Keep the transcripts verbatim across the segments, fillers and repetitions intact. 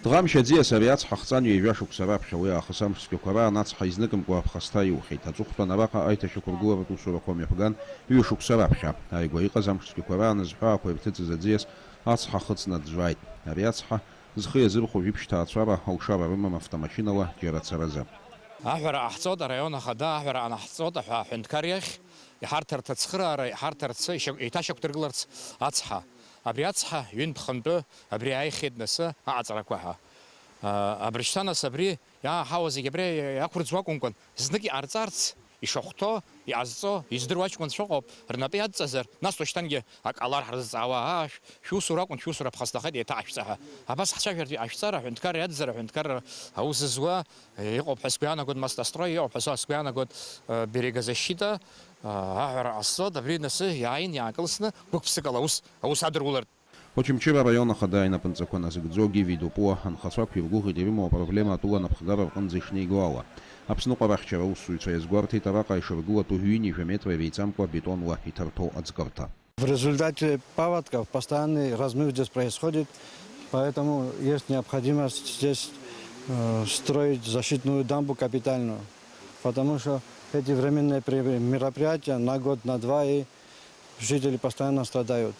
Дӷамшь аӡиас ари ацҳа хҵан ҩажәа шықәса раԥхьа, уи аахыс амш цәгьақәа раан ацҳа изныкымкәа аԥхасҭа иухьеит. Аҵыхәтәан араҟа аиҭашьақәыргыларатә усурақәа мҩаԥган ҩышықәса раԥхьа. Ааигәа иҟаз амш цәгьақәа раан зҳәаақәа ирҭыҵыз аӡиас ацҳа хыҵны аӡәӡәааит. Ари ацҳа зхы иазырхәо жәиԥшь ҭаацәара алшара рымам автомашьынала џьара ацаразы. Аҳәара ҟаҳҵоит араион ахада, аҳәара анаҳҵоит аҳәа аҳәынҭқар иахь, иҳарҭарц ацхыраара, иҳарҭарц, ишьа-, еиҭашьақәдыргыларц ацҳа. Абри ацҳа ҩынтә-хынтәы абри ааихьеит нас аҟаҵарақәа ҳәа. Абыржәшьҭа нас абри иааҳауа зегь абри иақәырӡуа акәымкәан, знык иҟарҵарц, ишахәҭоу, иҟазҵо, издыруа аҷкәынцәа ыҟоуп, рнапы иадҵазар, нас уашьҭангьы ак ҟалар ҳрызҵаауа, аа, шә-, шәусура акәын, шәусура ԥхасҭахеит, еиҭа ҳашәҵа ҳәа. Абас ҳцәажәартә иҟашәҵар, аҳәынҭқарра иаӡзар, аҳәынҭқарра аус зуа, иҟоуп ҳәа сгәы иаанагоит, Мастастрой иҟоуп ҳәа сгәы иаанагоит, Берегозащита, аҳәара ҟасҵоит, абри насы иааин иаакылсны гәык-ԥсыкала аус, аус адырулартә. Очамчыра араион ахада инапынҵақәа назыгӡо Гиви Дупуа анхацәа ақәиргәыӷит ирымоу апроблема атәыла анапхгара рҟынӡа ишнеиго ала. Аԥсныҟа арахьчара аусзуҩцәа иазгәарҭеит араҟа ишыргылатәу ҩынҩажәа метра иреиҵамкәа абетонла иҭарҭәоу аӡкырҭа. В результате паводков постоянный размыв здесь происходит, поэтому есть необходимость здесь, э, строить защитную дамбу капитальную, потому что эти временные при-, мероприятия на год, на два, и жители постоянно страдают.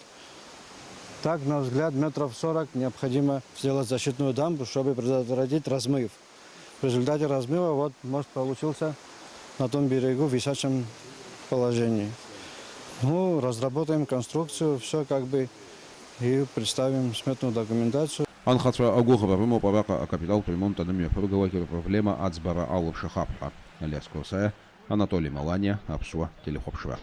Так, на взгляд, метров сорок необходимо сделать защитную дамбу, чтобы предотвратить размыв. В результате размыва вот мост получился на том берегу в висячем положении. Ну, разработаем конструкцию, всё как бы, и представим сметную документацию. Анхацәа агәыӷра рымоуп араҟа акапиталтә ремонт анымҩаԥыргалак рпроблема аӡбара алшахап ҳәа. Алиас Курсаиа, Анатоли Маланиа, Аԥсуа телехәаԥшра.